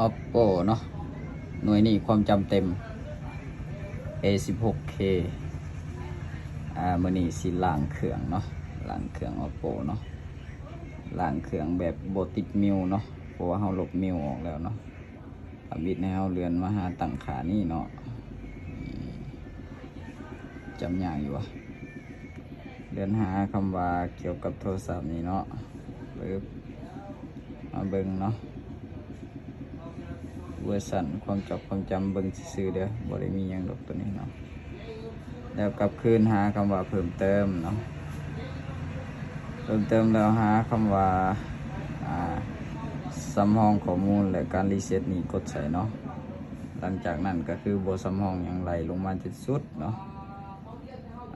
Oppo ເນາະ ໜ່ວຍນີ້ຄວາມຈຳເຕັມ ເອ ສິບຫົກເຄ ອ່າ ມື້ນີ້ຊິລ້າງເຄື່ອງເນາະ ລ້າງເຄື່ອງ Oppo ເນາະ ລ້າງເຄື່ອງແບບບໍ່ຕິດມິວເນາະ ເພາະວ່າເຮົາລົບມິວອອກແລ້ວເນາະ. ທຳອິດໃຫ້ເຮົາເລື່ອນມາຫາຕັ້ງຄ່ານີ້ເນາະ ຈຳຍາກຢູ່ຫວາ? ເລື່ອນຫາຄຳວ່າກ່ຽວກັບໂທລະສັບນີ້ເນາະ ປຶບ ມາເບິ່ງເນາະ ເວີຊັນ ຄວາມຈອບຄວາມຈຳ ເບິ່ງຊື່ໆເດີ ບໍ່ໄດ້ມີຫຍັງດອກໂຕນີ້ເນາະ. ແລ້ວກັບຄືນຫາຄຳວ່າເພີ່ມເຕີມເນາະ ເພີ່ມເຕີມແລ້ວຫາຄຳວ່າ ອ່າ ສຳຮອງຂໍ້ມູນ ແລະ ການຣີເຊັດນີ້ກົດໃສ່ເນາະ. ຫຼັງຈາກນັ້ນກໍຄືບໍ່ສຳຮອງຫຍັງ ໄລ່ລົງມາຈົນສຸດເນາະ.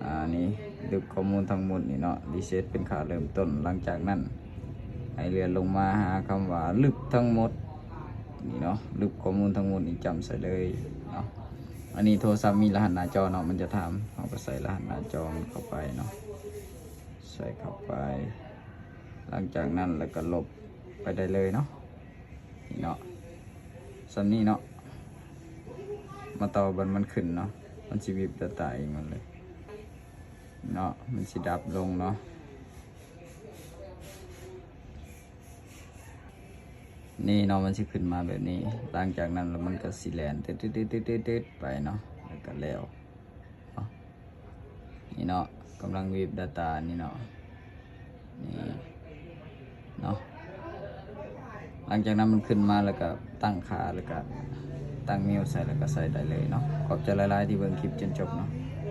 ອ່າ ນີ້ລຶບຂໍ້ມູນທັງໝົດນີ້ເນາະ ຣີເຊັດເປັນຄ່າເລີ່ມຕົ້ນ. ຫຼັງຈາກນັ້ນໃຫ້ເລື່ອນລົງມາຫາຄຳວ່າລຶບທັງໝົດນີ້ເນາະ ລຶບຂໍ້ມູນທັງໝົດນີ້ຈ້ຳໃສ່ເລີຍເນາະ. ອັນນີ້ໂທລະສັບມີລະຫັດໜ້າຈໍເນາະ ມັນຈະຖາມ ເຮົາກໍໃສ່ລະຫັດໜ້າຈໍມັນເຂົ້າໄປເນາະ ໃສ່ເຂົ້າໄປ. ຫຼັງຈາກນັ້ນແລ້ວກໍລົບໄປໄດ້ເລີຍເນາະ ນີ້ເນາະ ສ່ຳນີ້ເນາະ. ມາຕໍ່ບັດມັນຂຶ້ນເນາະ ມັນຊິວິບດາຕ້າເອງມັນເລີຍເນາະ ມັນຊິດັບລົງເນາະ. ນີ້ເນາະ ມັນຊິຂຶ້ນມາແບບນີ້ ຫຼັງຈາກນັ້ນແລ້ວມັນກໍຊິແລ່ນ ຕຶດໆໆໆໄປເນາະ ແລ້ວກໍແລ້ວເນາະ. ນີ້ເນາະ ກຳລັງວິບດາຕ້ານີ້ເນາະ ນີ້ເນາະ. ຫຼັງຈາກນັ້ນມັນຂຶ້ນມາແລ້ວກໍຕັ້ງຄ່າ ແລ້ວກໍຕັ້ງມິວໃສ່ ແລ້ວກໍໃສ່ໄດ້ເລີຍເນາະ. ຂອບໃຈຫຼາຍໆທີ່ເບິ່ງຄລິບຈົນຈົບເນາະ.